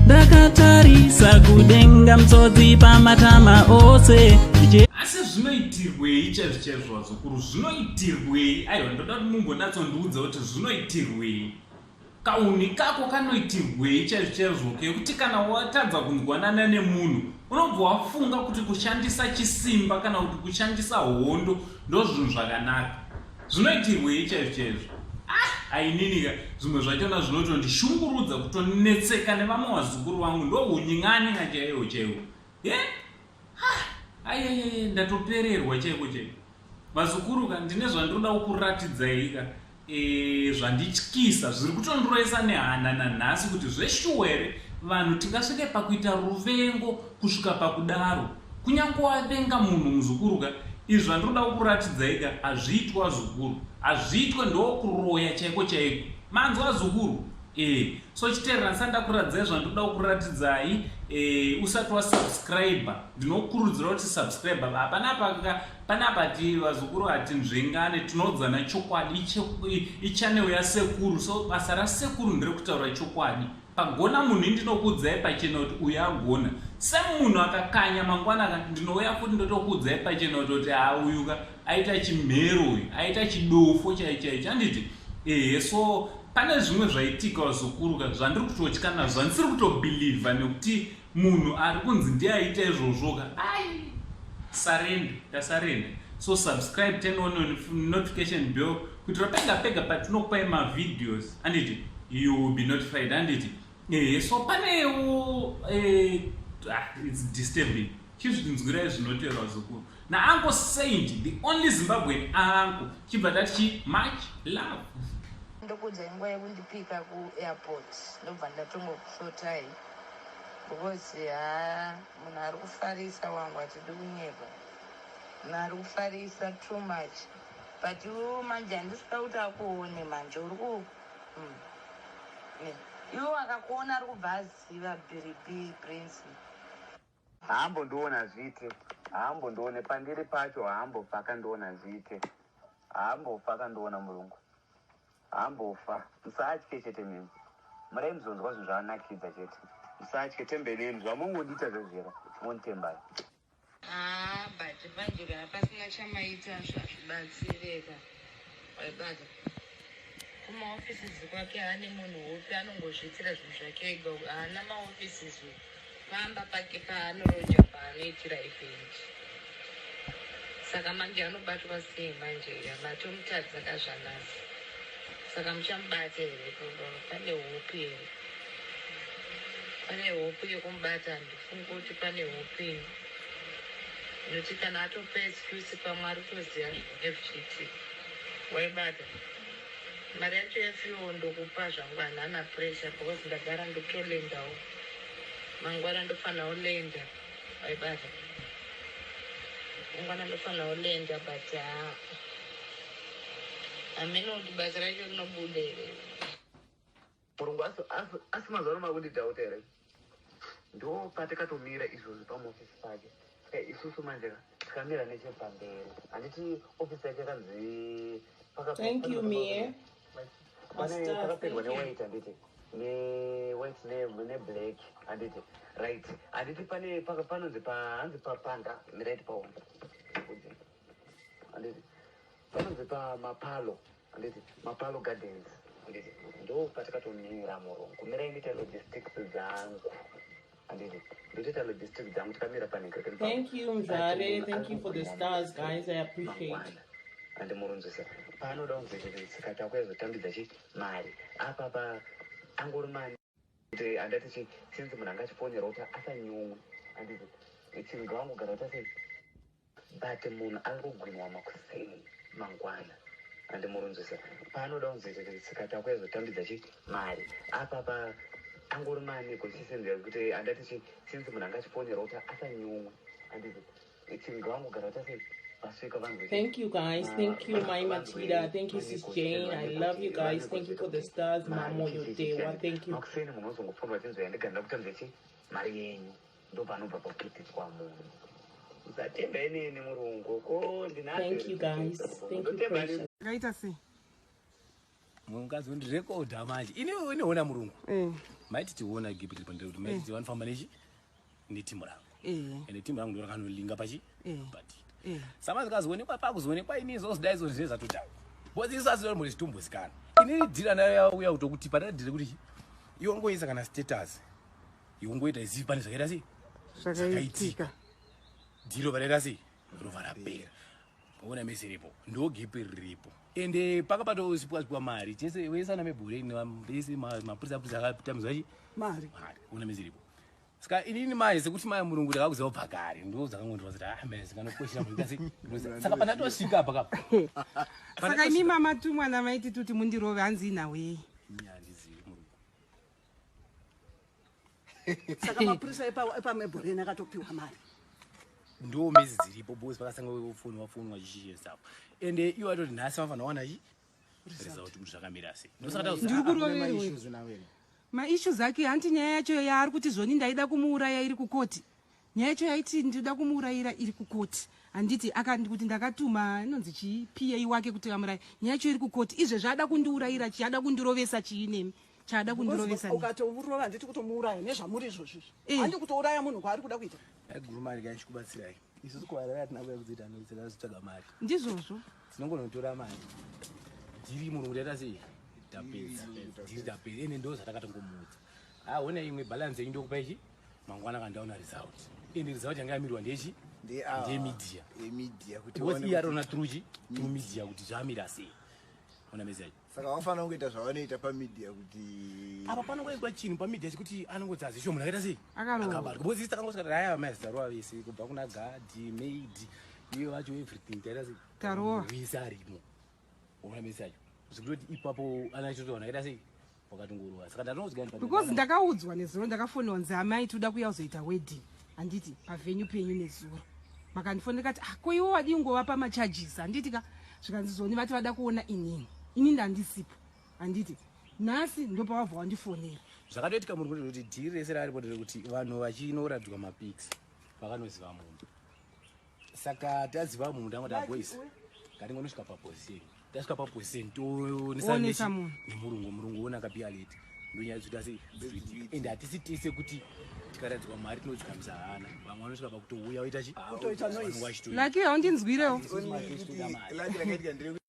Ndakatarisa kudenga mtsotsi pamatama ose. Asi zvinoitirwei chaizvo chaizvo vazukuru? Zvinoitirwei? Aiwa, ndoda kuti mumbonatsondiudza kuti zvinoitirwei. Kaunhi kako kanoitirwei chaizvo chaizvo kekuti kana watadza kunzwanana nemunhu unobva wafunga kuti kushandisa chisimba kana kuti kushandisa hondo ndozvinhu zvakanaka. Zvinoitirwei chaizvo chaizvo? Ah, aininika zvimwe zvachona zvinotondishungurudza kutonetseka nevamwe vazukuru vangu ndohunyin'anin'a chaiwo chaiwo. Ye? Ah, ayayaya ndatopererwa chaiko chaiko. Vazukuru ka ndine zvandinoda kukuratidzai ka e, zvandityisa zviri kutondiroesa nehana nanhasi kuti zveshuwa here vanhu tingasvike pakuita ruvengo kusvika pakudaro kunyange wavenga munhu muzukuru ka izvi zvandinoda kukuratidzai ka hazviitwe vazukuru hazviitwe ndokuroya chaiko chaiko manzwa vazukuru e, so chiteerera ndisati ndakuratidzai zvandinoda kukuratidzai e, usati wasubscribe ndinokurudzira kuti subscribe panapa Panapa ti vazukuru hatinzvengane tinoudzana chokwadi ichannel yasekuru so basa rasekuru nderekutaura chokwadi pagona munhu indinokuudzai pachena kuti uyu agona semunhu akakanya mangwana ka ndinouya futi ndotokuudzai pachena kutoti ha uyu ka aita chimhero uyu aita chidofo chaicho chaicho handiti ehe so pane zvimwe zvaitika vazukuru ka zvandiri kutotya nazvo zvandisiri kutobhilivha nekuti Munhu ari kunzi ndiye aita izvozvo ka ai surrender tasarenda so subscribe turn on notification bell kuitira pega pega patinokupai mavideos anditi you will be notified anditi ehe so panewo eh, ah, it's disturbing chizvinzwirai zvinoterwa zukuru nauncle Saint the only Zimbabwean uncle chibva tati chi much love Ndokuudzai nguva yekundipika kuairport ndobva ndatongokusotai because haa munhu ari kufarisa wangu hatidi kunyepa munhu ari kufarisa too much but iwewe manje handisi kuda kuti akuone manje uri ku mm. Iwe akakuona ari kubva aziva biribi prince. Haambondiona hazviite haambondione pandiri pacho haambofa akandiona hazviite haambofa akandiona murungu haambofa musatye chete mimi murai muzonzwa zvinhu zvaanakidza chete musatye tembeneni zvamongondiita zvezvera monditembai. Haa but manje kana pasina chamaita zvazvibatsireka waibata kumaoffices kwake haane munhu upi anongozviitira zvinhu zvake ega haana maoffices pamba pake paanoroja paanoitira event saka manje anobatwa sei manje matomutadza kazvanasi saka muchamubata here pane hope here Pane hope yekumubata handifungi kuti pane hope ini nekuti kana atopa excuse pamwe ari kutoziva zvinenge zvichiitika waibata mari yacho yefuel ndokupa zvangu hanana pressure because ndagara ndotolendawo mangwana ndofanira kulenda waibata mangwana ndofanira kulenda but haa hameno kuti basa racho rinobuda here. Murungu asi, asi, asi mazuva ano makundidhauta here? Ndo patakatomira izvozvi pamuofisi pake. Saka isusu manje ka takamira nechepamberi. Handiti ofisi yake yakanzi paka- Thank pane you, paka- Mie. pane Master, pakapendwa thank you. newhite handiti newhite ne- neblack handiti right handiti pane paka- panonzi pa hanzi papanda mirai tipaone handiti panonzi pamapalo Handiti Mapalo Gardens handiti ndo patakatomira murungu mirai ndiite logistics dzangu handiti ndotoita logistics dzangu tikamira panhingirikeni Thank you, Mzare. Thank you for the stars, guys. I appreciate. Handi murunzisa paanoda kunzi takuyazotambidza chi mari apa pa angori mani kuti handati chi since munhu anga achifonerwa kuti asanyumwe handiti chinhu ngavangogara kuti asei But munhu angogwinwa makuseni mangwana and murunzisa paanoda kunzi saka takuyazotambidza chi mari apa pa angori manegotiations ekuti handati chi since munhu anga achifonerwa kuti asanyumwe handiti chinhu ngavangogara kuti asei vasvika vanzwe Thank you guys. Thank you, Mai Matida. Thank you, Sis Jane. I love you guys. Thank you for the stars, Mamo Yodewa. Thank you. Makuseni munhu ozongofonwa achinzi uya ndiganda kutambidza chi mari yenyu. Ndopanobva pakuitiswa munhu. Usatemba inini murungu ko ndinazo. Thank you guys. Thank you, Precious. Akaita sei? Mukadzi undirekodha manje. Ini iniona murungu. Eh. Maiti tiona gipiti pandiri kuti maiti vanofamba nechi netimu rangu. Eh. Ende timu rangu ndo rakanolinga pachi Eh. patiri. Eh. Sama zikazoonekwa pakuzoonekwa ini izvozvo dai izvozvo zvinenge zvatotanga. Because isu asi muri chitombozikanwa. Inini dhira nayo yauya kutokuti padadhiri kuti iwe ungoisa kana status. Iwe ungoita izivi pane zvakaita sei? Zvakaitika. Dhiro varaita sei? Rova rapera. Ona mese ripo. Ndo gipi riripo. Ende pakapatosipwa sipwa mari. Chese wese ana mebhureni vese mapurisa purisa akatamidzwa chi? Mari. Mari. Ona mese ripo. Saka inini manje sekuti mai murungu ndakakuziva kubva kare ndo dzakangondiwa kuti ah mese kanokoshera munhu kasi. Saka pandatosvika apa kapa. Saka imi mamatumwa namaiti tuti mundirove hanzi inhawei. Ini handizivi murungu. Saka mapurisa epamebhoreni akatopiwa mari. Ndo mezi dziripo boys pakasanga foni wafonwa chichichisapo. Ende iwo atoti nhasi vanofanira kuwana chi result kuti zvakamira sei. Ndosaka Ndiri kuroverwa. Maissues ake hanti nyaya yacho yaari kuti zvoni ndaida kumuuraya iri kukoti. Nyaya yacho yaiti ndinoda kumuurayira iri kukoti. Handiti akandi kuti ndakatuma inonzi chii PA wake kuti amuraye. Nyaya yacho iri kukoti. Izvezvi ada kundiurayira chii ada kundirovesa chii nemi. Chaada kundirovesa nemi. Ukatourova handiti kutomuuraya nezvamuri izvozvi izvi. Eh. Handi kutouraya munhu kwaari kuda kuita. Guru mari kaichikubatsirai. Isusu kuharare hatina kuuya kuzoita noise takazotsvaga mari. Ndizvozvo. Tinongonotora mari. Dhiri murungu taita sei? Tapedza. Dhiri tapedza. Ende ndo zvatakatongomuudza. Ah, ona imwe balance yenyu ndokupa ichi. Mangwana kandaona result. Ende result yanga yamirwa ndechi? Ndemedia. Emedia kuti Because uone iye kuti- arona through chi? Through media kuti zvamira sei. Ona message. Saka vafanira kungoita zvavanoita pamedia kuti Apa panongoitwa chinhu pamedia chekuti anongodzi azisho munhu akaita sei? Akarohwa. Akabatwa. Because isu takangosvika tati aya mazita vese kubva kuna gadhi, maid, iye vacho everything taita sei? Tarowa. Wese arimo. Ona message. Zvekutoti ipapo ana chitoto vanhu akaita sei? Wakatongorova. Saka ndatonozvika Because ndakaudzwa nezuro ndakafonerwa nzi amai toda kuuya kuzoita wedding. Handiti pavenue penyu nezuro. Makandifonera ndikati ah ko iwe wadii ngovapa macharges handiti ka zvikanzi zvoni vati vada kuona inini. Ini ndandisipo. Handiti nhasi ndopawabva wandifonera. Zvakatoitika muri kuti dhiri rese raripo nderekuti vanhu vachinoratidzwa mapics vakanoziva munhu. Saka taziva munhu tangoti aboys ngatingonosvika paposition. Tasvika paposition Toonesa toonesa munhu. nemurungu. Murungu ona akapi alert. Ndonyaya dzoita sei? Dzinoitika. Ende hatisi tese kuti tikaratidzwa mari tinodzikamisa hana. Vamwe vanosvika pakutouya voita chi? Kutoita noise. Vanonga vachitoita. Laki haundinzwirewo. Laki rakaitika nderekuti